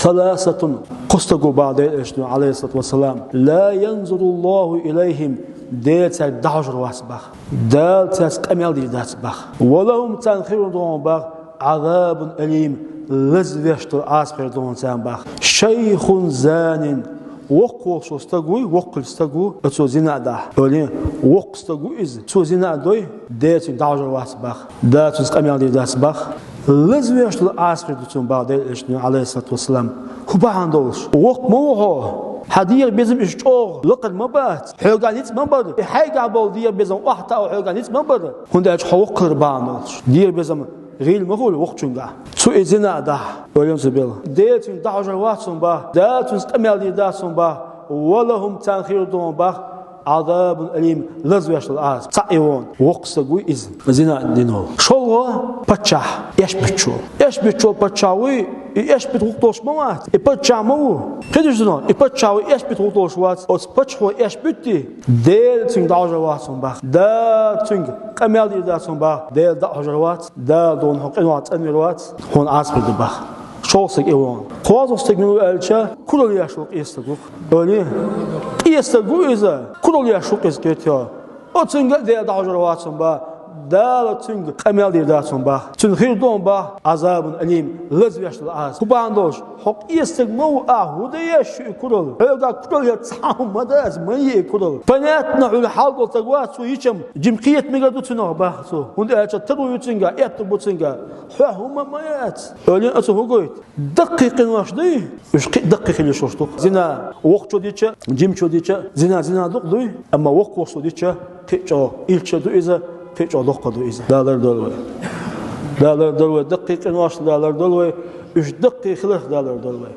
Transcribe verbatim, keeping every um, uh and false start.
«Саласатун», кхо стаг ва бах Делан Элчано, алейхиссалату вассалам, «ла янзуруллаху илайхим», Дала цаьрга дӀахьожар вац бах. Дала цаьрца къамел дийр дац бах. «Ва лахум», царна хир ду бах, «Ӏазабун алим», лазавеш дола Ӏазап хир ду царна бах. «Шайхун занин», воккха волуш стаг вуй, воккха стаг ву, цо зина а дахь. Олий, воккха стаг ву иза, цо зина а дой, Дала цуьнга дӀахьожар вац бах. Дала цуьнца къамел дийр дац бах. Лазавеш дола Ӏазап хир ду цунна бах Делан Элчано, алейхиссалату вассалам. ХӀун бахьана долуш? Воккха ма ву хьо. Хьан дегӀан безам иштта чӀогӀа лакхара ма бац. Хьоьгахь ницкъ ма бара. И хьайгахь болу дегӀан безам охьатаӀо хьоьгахь ницкъ ма бара. ХӀунда аьлча хьо воккхалур бахьана долуш. ДегӀан безам гӀийла ма хуьлу воккхачуьнгахь. Цо и зина а дахь, ойла ца бела. Дала цуьнга дӀахьожар вац хьуна бах. Дала цуьнца къамел дийр дац хьуна бах. «Ва лахум», царна хир ду хьуна бах, «Ӏазабун алим», лазавеш дола Ӏазап. Цхьаъ и вон, воккха стаг вуй иза, зина а дина волу. ШолгӀа паччахь, эш битташ волу. Эш битташ волу паччахь вуй, и эш битта гӀуллакх долуш ма вац. И паччахь ма ву. Кхидуш зуно, и паччахь вуй, эш битта гӀуллакх долуш вац. Оцу паччахьо эш битти, Дала цуьнга дӀахьожар вац хьуна бах. Дала цуьнга къамел дийр дац хьуна бах. Дала дӀахьожар вац. Дала дуьйна хьо къинойх цӀанвер вац. Хьуна Ӏазап хир ду бах. ШолгӀа стаг и вон. КхозлагӀа стаг мила ву аьлча, куралла еш волу къен стаг ву. Олий, къен стаг ву иза, куралла еш ву иза кхетахь. Оцуьнга а Дала дӀахьожар вац хьуна бах. Дала цуьнга къамел дийр дац хьуна бах. Цуьнан хир ду хьуна бах, «Ӏазабун алим», лазавеш дола Ӏазап. ХӀун бахьана долуш? Хьо къен стаг ма ву, ахь хӀун дан еш ю и куралла? Хьоьгахь куралла яц, цхьа хӀума ма дац, ма е и куралла. Понятно, хьуна хьал долу стаг вац, цо йича-м жима кхета мегар ду цунах бах цо. ХӀунда аьлча таро ю цуьнгахь, аьтто бу цуьнгахь. Хьоьгахь хӀума ма яц. Олий, оцо хӀун гойту? Даккхий къинош дуй? Уьш кхин а даккхий хила йиш йолуш ду-кх. Зина, воккхачо дича, жимачо дича, зина, зина дукха дуй, амма воккхачо дича, кхин а чӀогӀа илча ду иза, кхин а чӀогӀа доккха ду иза. Дала лардойла вай. Дала лардойла вай, даккхий къиношна Дала лардойла вай, уьш даккхий хиларх Дала лардойла вай.